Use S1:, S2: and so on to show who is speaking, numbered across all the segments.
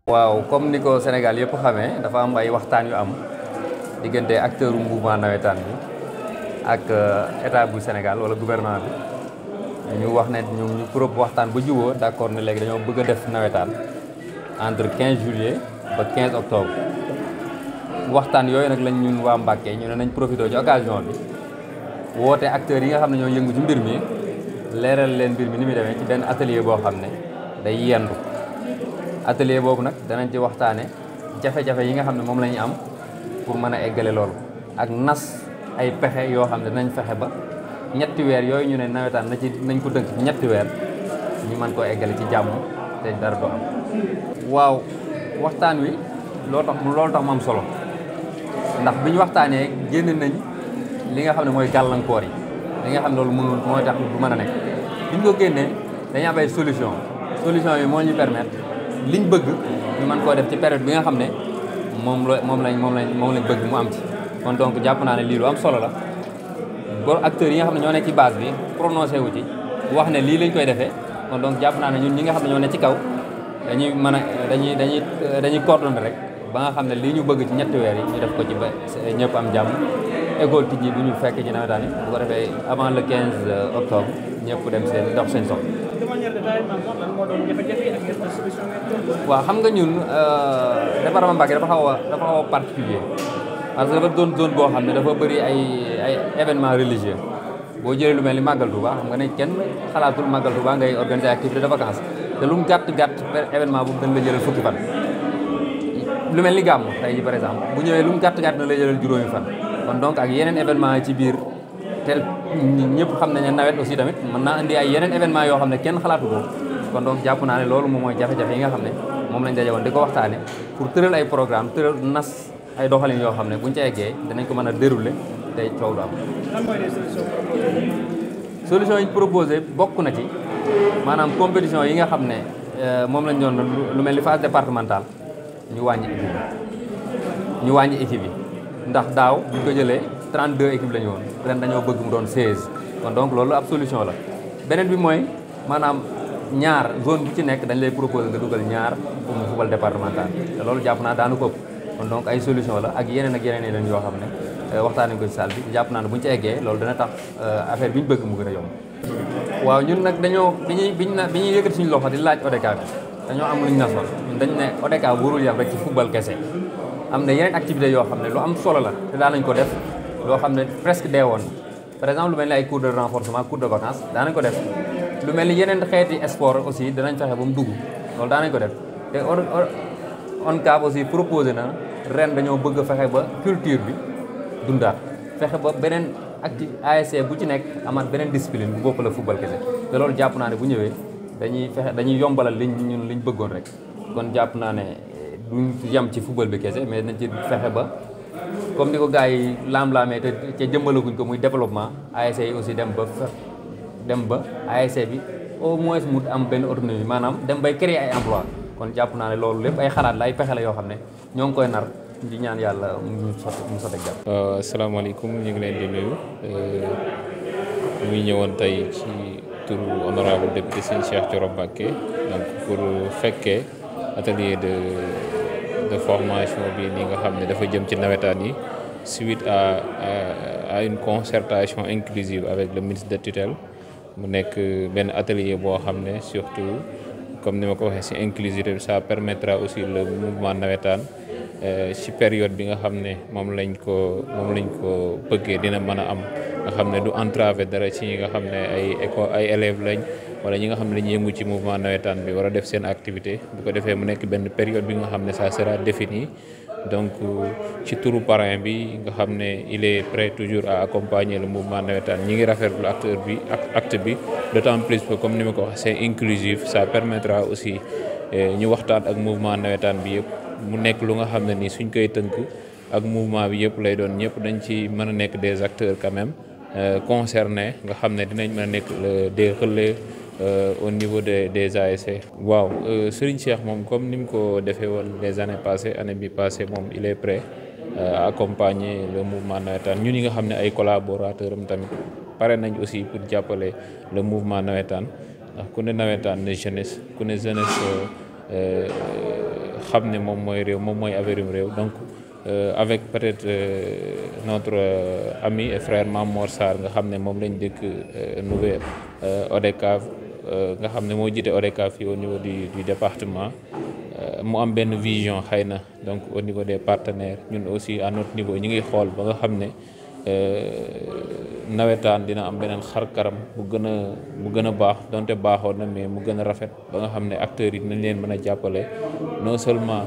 S1: waaw comme ni ko Sénégal yëpp xamee dafa am ay waxtaan yu am diggante acteur mouvement nawetaan bi ak état bu Sénégal wala gouvernement bi ñu wax ne ñu waxtaan ba jubóo d'accord ne léegi dañoo bëgg a def nawetaan entre 15 juillet ba 15 octobre waxtaan yooyu nag lañ ñun waa Mbacké ñu ne nañ profité ci occasion bi woote acteurs yi nga xam ne ñoo yëngu ci mbir mi leeral leen mbir mi ni muy demee ci benn atelier boo xam ne day yendu atelier boobu nag danañ ci waxtaane jafe-jafe yi nga xam ne moom la ñu am pour mën a eggale loolu ak nas ay pexe yoo xam ne dinañ fexe ba ñetti weer yooyu ñu ne nawetaan nañ ko dënk ci ñetti weer ñu mën koo eggale ci jàmm te dara du am. waaw waxtaan wi loolu tax mu am solo ndax bi ñu waxtaanee génn nañ li nga xam ne mooy gàllankoor yi li nga xam ne loolu mënul mooy tax du mën a nekk bi ñu ko génnee dañuy am ay solution yi moo ñu permettre liñ bëgg ñu mën koo def ci période bi nga xam ne moom lañ bëgg mu am ci. kon donc jàpp naa ne lii lu am solo la boo acteurs yi nga xam ne ñoo nekk ci base bi prononcé wu ci wax ne lii lañ koy defee kon donc jàpp naa ne ñun ñi nga xam ne ñoo ne ci kaw dañuy mën a dañuy coordonné rek ba nga xam ne lii ñu bëgg ci ñetti weer yi ñu def ko ci ba ñëpp am jàmm école tijji du ñu fekk ci nawetaan yi bu ko defee avant le 15 octobre ñëpp dem dox seen soxla. waaw xam nga ñun département Mbacké dafa xaw a particulier parce que dafa doon zone boo xam ne dafa bëri ay événements religieux boo jëlee lu mel ni Màggal Touba xam nga ne kenn xalaatul Màggal Touba ngay organiser activité de vacances te lu mu gàtt événement boobu dañ la jëlal fukki fan. lu mel ni gàmmu tey ji par exemple bu ñëwee lu mu gàtt na la jëlal juróomi fan kon donc ak yeneen événement yi ci biir tel ñëpp xam nañ ne nawet aussi tamit mën naa indi ay yeneen événement yoo xam ne kenn xalaatu ko kon donc jàpp naa ne loolu moom mooy jafe-jafe yi nga xam ne moom lañ daje woon di ko waxtaane pour tëral ay programme tëral nas ay doxalin yoo xam ne buñ ca eggee danañ ko mën a dérouler tey coow du am. solution yi proposé bokk na ci maanaam compétition yi nga xam ne moom lañ doon lu mel ni phase départementale ñu wàññi équipe yi ndax daaw buñ ko jëlee 32 équipes la ñu woon ren dañoo bëgg mu doon 16 kon donc loolu ab solution la beneen bi mooy maanaam ñaar zone bu ci nekk dañ lay proposer nga dugal ñaar pour mu football départemental te loolu jàpp naa daanu ko ëpp kon donc ay solution la ak yeneen yoo xam ne waxtaan nañ ko ci salle bi jàpp naa ne buñ ci eggee loolu dana tax affaire bi ñu bëgg mu gën a yomb. waaw ñun nag dañoo bi ñuy yëkkati suñu loxo di laaj ODCAV bi dañoo am lu ñu nasoon ñun dañ ne ODCAV warul yam rek ci football kese am na yeneen activités yoo xam ne lu am solo la te daan nañ ko def loo xam ne presque dee woon par exemple lu mel ni ay cours de renforcement cours de vacances daan nañ ko def lu mel ni yeneen xeeti sport aussi danañ fexe ba mu dugg loolu daan nañ ko def te ONCAV aussi proposé na ren dañoo bëgg a fexe ba culture bi dundaat fexe ba beneen ASC bu ci nekk amaat beneen discipline bu bopp la football kese te loolu jàpp naa ne bu ñëwee dañuy yombalal liñ bëggoon rek kon jàpp naa ne duñ yem ci football bi kese mais nañ ci fexe ba comme ni ko gars yi laam-laamee te ca jëmbalaguñ ko muy développement ASC yi aussi dem ba ASC bi au moins mu am benn autonomie maanaam dem bay créer ay emploi kon jàpp naa ne loolu lépp ay xalaat la ay pexe la yoo xam ne ñoo ngi koy nar di ñaan yàlla mu sotti ak jàpp.
S2: asalaamaaleykum ñu ngi leen di nuyu muy ñëwoon tey ci turu honorable député Serigne Cheikh Thioro Mbacké donc pour fekkee atelier de formation bi ni nga xam ne dafa jëm ci nawetaan yi suite à une concertation inclusive avec le ministre de tutelle mu nekk benn atelier boo xam ne surtout comme ni ma ko waxee ci inclusivité bi ça permettra aussi le mouvement nawetaan ci période bi nga xam ne moom lañ ko bëggee dina mën a am nga xam ne du entraver dara ci ñi nga xam ne ay élèves lañ wala ñi nga xam ne dañuy yëngu ci mouvement nawetaan bi war a def seen activité bu ko defee mu nekk benn période bi nga xam ne ça sera défini donc ci turu parrain bi nga xam ne il est prêt toujours à accompagner le mouvement nawetaan ñi ngi rafetlu acte bi d'autant plus que comme ni ma ko wax c'est inclusif ça permettra aussi ñu waxtaan ak mouvement nawetaan bi yëpp mu nekk lu nga xam ne nii suñ koy tënk ak mouvement bi yëpp lay doon ñëpp dañ ci mën a nekk des acteurs quand même concernés nga xam ne dinañ mën a nekk des relais au niveau des ASC. waaw Serigne Cheikh moom comme ni mu ko defee woon les années passées année bi passée moom il est prêt à accompagner le mouvement nawetaan ñun ñi nga xam ne ay collaborateurs am tamit pare nañ aussi pour jàppale le mouvement nawetaan ndax ku ne nawetaan ne jeunesse ku ne jeunesse xam ne moom mooy réew moom mooy affaire réew. Donc avec peut-être notre ami et frère Mamor Sarr nga xam ne moom lañ dëkk Nouvelle ODCAV nga xam ne moo jiite ODCAV fii au niveau du département mu am benn vision xëy na donc au niveau des partenaires ñun aussi à notre niveau ñu ngi xool ba nga xam ne nawetaan dina am beneen xar karam bu gën a baax donte baaxoon na mais mu gën a rafet ba nga xam ne acteurs yi dinañ leen mën a jàppale non seulement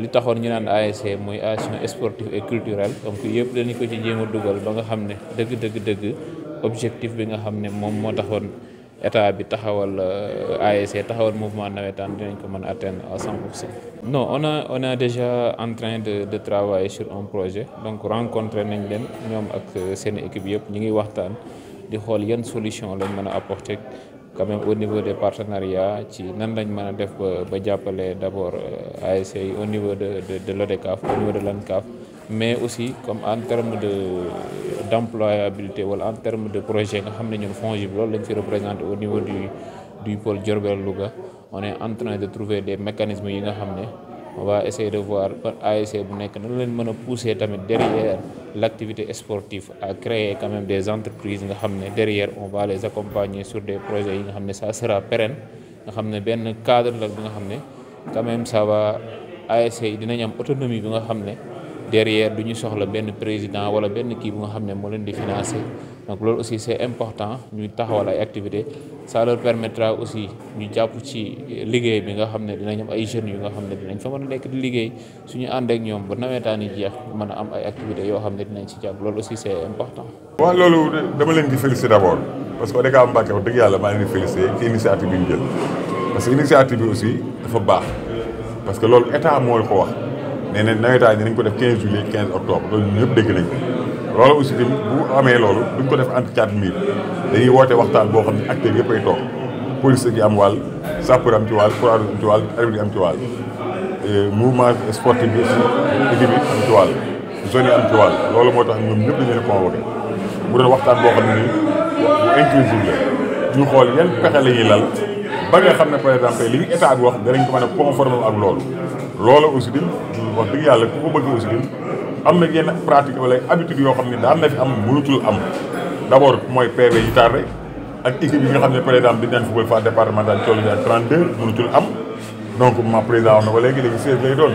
S2: li taxoon ñu naan ASC mooy action sportive et culturelle donc yëpp dañu ko ci jéem a dugal ba nga xam ne dëgg objectif bi nga xam ne moom moo taxoon état bi taxawal ASC taxawal mouvement nawetaan dinañ ko mën a atteindre à 100%. Non, on a déjà en train de travailler sur un projet donc rencontré nañ leen ñoom ak seen équipe yëpp ñu ngi waxtaan di xool yan solution lañ mën a apporter quand même au niveau des partenariats ci nan lañ mën a def ba jàppale d'abord ASC yi au niveau de l'ODCAV au niveau de l'ANCAV mais aussi comme en termes d'employabilité wala en termes de projet nga xam ne ñun FONGIP loolu lañ fi représenté au niveau du pôle Diourbel Louga on est en train de trouver des mécanismes yi nga xam ne on va essayer de voir par ASC bu nekk na leen mën a pousser tamit derrière l'activité sportive à créer quand même des entreprises nga xam ne derrière on va les accompagner sur des projets yi nga xam ne ça sera pérenne nga xam ne benn cadre la bi nga xam ne quand même ça va ASC yi dinañ am autonomie bi nga xam ne derrière du ñu soxla benn président wala benn kii bu nga xam ne moo leen di financer donc loolu aussi c'est important ñuy taxawal ay activités ça leur permettra aussi ñu jàpp ci liggéey bi nga xam ne dinañ am ay jeunes yu nga xam ne dinañ fa mën a nekk di liggéey suñu ànd ak ñoom ba nawetaan yi jeex mën a am ay activités yoo xam ne dinañ ci jàpp loolu aussi c'est important.
S3: waaw loolu dama leen di féliciter d'abord parce que ODCAV Mbacké wax dëgg yàlla maa leen di féliciter ci initiative bi ñu jël parce que initiative bi aussi dafa baax parce que loolu état moo ko wax. nee na nawetaan dinañ ko def 15 juillet 15 octobre loolu ñun ñëpp dégg nañ ko loolu aussi tamit bu amee loolu duñ ko def entre 4000 dañuy woote waxtaan boo xam ne acteurs yëpp ay toog police gi am wàll sapeur am ci wàll Croix-Rouge am ci wàll arbitre am ci wàll mouvement sportif bi aussi équipe bi am ci wàll zone yi am ci wàll loolu moo tax ñoom ñëpp dañu leen convoqué mu doon waxtaan boo xam ne nii bu inclusive la ñu xool yan pexe la ñuy lal ba nga xam ne par exemple li ñu état bi wax danañ ko mën a conformer ak loolu aussi tamit wax dëgg yàlla ku ko bëgg aussi tamit am na yenn pratique wala habitude yoo xam ne daan na fi am mënutul am d'abord mooy PV yi tardé ak équipe yi nga xam ne par exemple dañ daan football phase départementale toll ak 32 mënutul am donc ma président wax na ko léegi 16 lay doon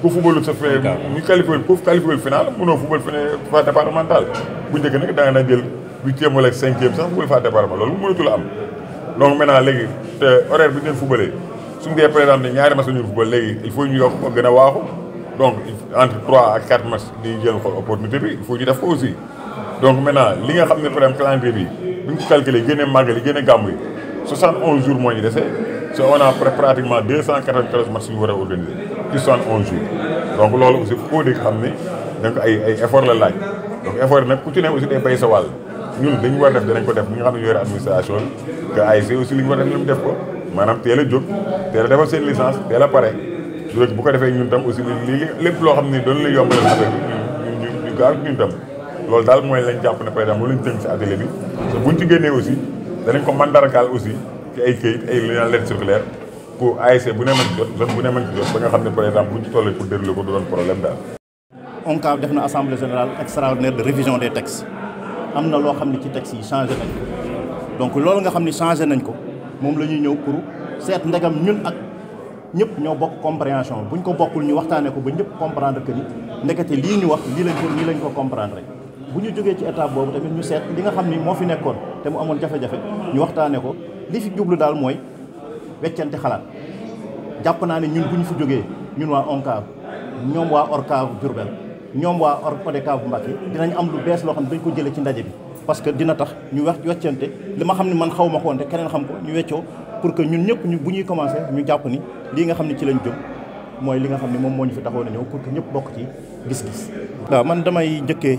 S3: ku footballu sa fee ñu qualifié final mënoo football phase départementale bu njëkk nag da nga daan jël 8e wala 5e sax football phase départementale loolu mënutul am donc maintenant léegi te horaire bi ñu leen footballee suñu dee par exemple ne ñaari match ñu football léegi il faut ñu yokk ko gën a waaxu donc entre 3 ak 4 matchs di jël xool opportunité bi il faut ñu def ko aussi donc maintenant li nga xam ne par exemple calendrier bi bu ñu ko calculé génne màggal yi génne gàmmu yi 71 jours moo ñu dese so on a pratiquement 294 matchs yu war a organiser ci 71 jours donc loolu aussi foo dégg xam ne donc ay effort la laaj donc effort yi nag ku ci ne aussi day bay sa wàll ñun dañu war a def danañ ko def ñi nga xam ne ñoo yore administration que ASC aussi li ñu war a def ñoom def ko maanaam teel a jóg teel a defal seen licence teel a pare bu ko defee ñun tam aussi li lépp loo xam ne doon la yombalal affaire bi ñu gaaw ñun tam loolu daal mooy lañ jàpp ne par exemple loolu lañ tënk si atelier bi te buñ ci génnee aussi danañ ko mandargaal aussi ci ay këyit ay lettre circulaire pour ASC bu ne mën ci jot zone bu ne mën ci jot ba nga xam ne par exemple buñ ci tollee pour dérouler ko du doon problème daal.
S4: ONCAV def na assemblée générale extraordinaire de révision des textes am na loo xam ne ci textes yi changé nañ ko donc loolu nga xam ne changé nañ ko moom la ñuy ñëw pour seet ndegam ñun ak ñëpp ñoo bokk compréhension buñ ko bokkul ñu waxtaanee ko ba ñëpp comprendre que ni ndekete lii ñu wax lii lañ ko comprendre rek bu ñu jógee ci étape boobu tamit ñu seet li nga xam ni moo fi nekkoon te mu amoon jafe-jafe ñu waxtaanee ko li fi jublu daal mooy weccante xalaat jàpp naa ne ñun bu ñu fi jógee ñun waa ONCAV ñoom waa ORCAV Diourbel ñoom waa ODCAV Mbacké dinañ am lu bees loo xam ne dañ ko jëlee ci ndaje bi parce que dina tax ñu weccante li ma xam ne man xaw ma ko woon te keneen xam ko ñu weccoo pour que ñun ñëpp bu ñuy commencé ñu jàpp ni lii nga xam ne ci lañ jëm mooy li nga xam ne moom moo ñu fi taxoon a ñëw pour que ñëpp bokk ci gis-gis. waaw man damay njëkkee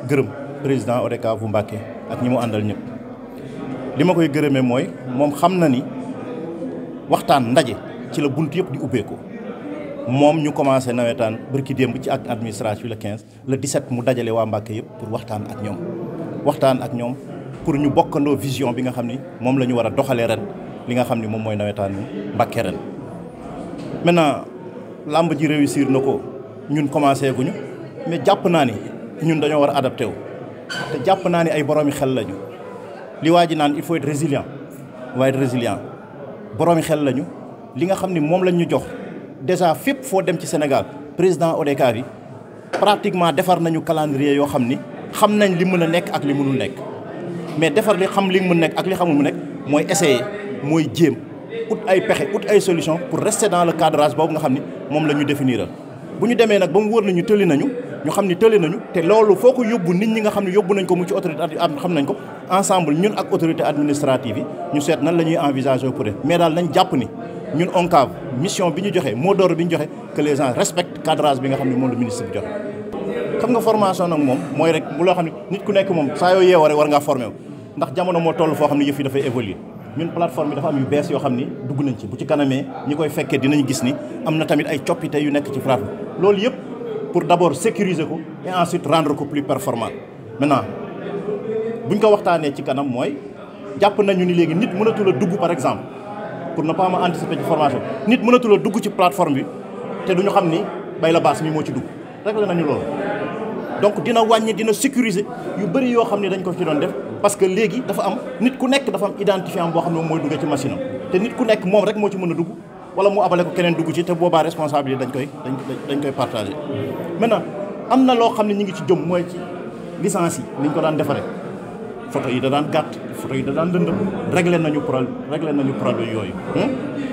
S4: gërëm président ODCAV bu Mbacké ak ñi mu àndal ñëpp li ma koy gërëmee mooy moom xam na ni waxtaan ndaje ci la bunt yëpp di ubbeeku moom ñu commencé nawetaan bërki démb ci ak administration le 15 le 17 mu dajale waa Mbacké yëpp pour waxtaan ak ñoom pour ñu bokkandoo vision bi nga xam ni moom la ñu war a doxalee ren li nga xam ni moom mooy nawetaan Mbacké ren. maintenant làmb ji réussir na ko ñun commencé guñu mais jàpp naa ni ñun dañoo war a adapté wu te jàpp naa ni ay boroomi xel lañu li waa ji naan il faut être résilient waaye être résilient boroomi xel lañu li nga xam ni moom lañ ñu jox déjà fépp foo dem ci Sénégal président ODCAV yi pratiquement defar nañu calendrier yoo xam ni xam nañ li mën a nekk ak li mënul nekk mais defar li xam li mën nekk ak li xamul mu nekk mooy essayer mooy jéem ut ay pexe ut ay solution pour rester dans le cadrage boobu nga xam ni moom la ñu définiral bu ñu demee nag ba mu wóor nañu tëli nañu ñu xam ni tëli nañu te loolu foo ko yóbbu nit ñi nga xam ne yóbbu nañ ko mu ci autorité xam nañ ko ensemble ñun ak autorité administrative yi ñu seet nan la ñuy envisager pour mais daal nañ jàpp ni ñun ONCAV mission bi ñu joxe mot d'ordre bi ñu joxe que les gens respectent cadrage bi nga xam ne moom la ministre bi joxe. xam nga formation nag moom mooy rek bu loo xam ne nit ku nekk moom saa yoo yeewoo rek war ngaa formé wu ndax jamono moo toll foo xam ne yëf yi dafay évoluer ñun plateforme bi dafa am yu bees yoo xam ni dugg nañ ci bu ci kanamee ñi koy fekkee dinañ gis ni am na tamit ay coppite yu nekk ci plateforme loolu yëpp pour d'abord sécuriser ko et ensuite rendre ko plus performant maintenant buñ ko waxtaanee ci kanam mooy jàpp nañu ni léegi nit mënatul a dugg par exemple pour ne pas ma anticiper ci formation nit mënatul a dugg ci plateforme bi te duñu xam ni Bayla Basse mi moo ci dugg réglé nañu loolu donc dina wàññi dina sécuriser yu bëri yoo xam ne dañ ko ci doon def parce que léegi dafa am nit ku nekk dafa am identifiant boo xam ne moom mooy duggee ci machine am te nit ku nekk moom rek moo ci mën a dugg wala mu abale ko keneen dugg ci te boobaa responsabilité dañ koy partagé. maintenant am na loo xam ne ñu ngi ci jëm mooy ci licence yi ni ñu ko daan defaree photo yi da daan gàtt photo yi da daan lëndëm réglé nañu problème yooyu.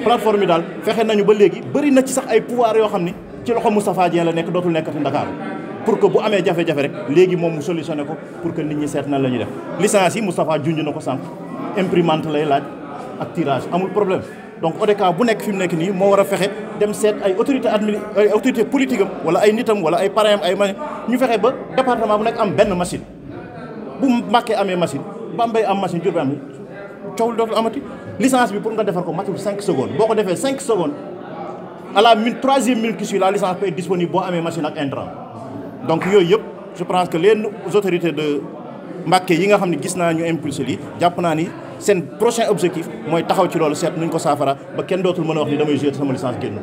S4: plateforme yi daal fexe nañu ba léegi bëri na ci sax ay pouvoir yoo xam ni ci loxo Moustapha Dieng la nekk dootul nekkati Ndakaaru pour que bu amee jafe-jafe rek léegi moom mu solutionné ko pour que nit ñi seet nan la ñuy def licence yi Moustapha junj na ko sànq imprimante lay laaj ak tirage amul problème donc ODCAV bu nekk fi mu nekk nii moo war a fexe dem seet ay autorité politique am wala ay nitam wala ay parrain am ay machine ñu fexe ba département bu nekk am benn machine bu Mbacké amee machine Bambey am machine Diourbel am coow dootul amati licence bi pour nga defar ko matul 5 secondes boo ko defee 5 secondes à la troisième minute qui suit la licence peut être disponible boo amee machine ak intrant donc yooyu yëpp je pense que les autorités de Mbacké yi nga xam ne gis naa ñu impulsé lii jàpp naa ni seen prochain objectif mooy taxaw ci loolu seet nuñ ko saafara ba kenn dootul mën a wax ni damay jouer sama licence génn